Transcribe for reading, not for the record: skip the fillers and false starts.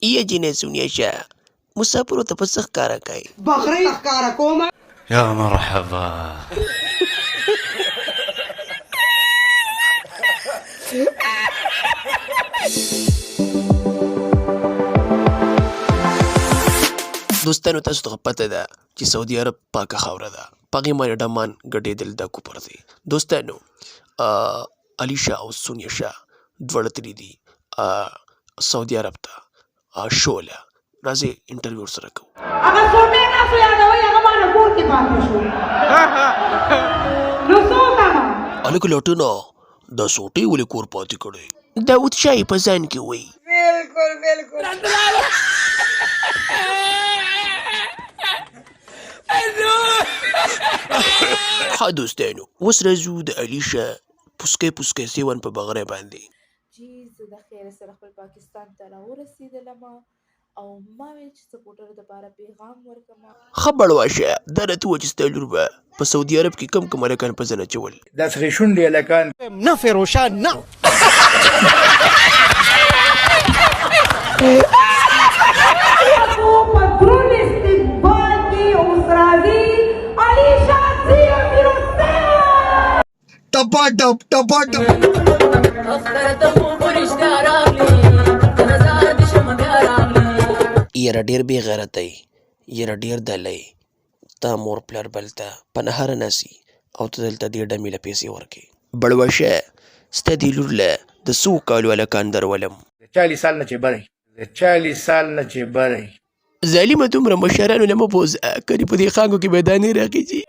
یه جینۍ سونیا شاه مسافرو ته په څه ښکاره کوې؟ بغرۍ ښکاره کوم. يا مرحبا. دوستانو تاسو ته خو پته ده چې سعودي عرب پاکه خاوره ده، په هغې باندې ډمان ګډېدل دا کفر دی. دوستانو علي شاه او سونیا شاه دواړه تللي دي سعودي عرب ته شوله. راځئ انټرویو ورسره کوو. هغه سوټی تاسو یادوئ، هغه ما نه کور کې پاتې شو، نو څو کمه. هلکه لټنه، دا سوټی ولې کور پاتې کړی؟ داود شاه یې په ځان کې وایي. بالکل بالکل. ښه دوستانو اوس راځو د علي شاه پوسکی پوسکی سیون په بغرۍ باندې. چی زه د خیره سره خپل پاکستان ته راورسیدلم او ما ویل چې سپورټرو دپاره پیغام ورکم. ښه بړوا شه دا راته ووایه چې ستا لور به په سعودي عرب کې کوم کوم هلکان په ځان اچول؟ دا سرې شونډې هلکان. نه فیروشا نه. په دروند استقبال کې اوس راځي علي شاه 007. ټپا ټپ ټپا ټپ. یاره ډیر بی غیرته یی، یاره ډیر دله یی، ستا مور پلار به هلته په نهاره ناست وي او ته دلته دې ډمې له پیسې ورکوې. بړوا شه ستا دې لور له د څو کالو هلکان درولم. د چالیس سال نه چې بری، د چالیس سال نه چې بری. ظالمه دومره مشرانو له مه بوځه، کنې په دې خانګو کې به دانې راخیژي.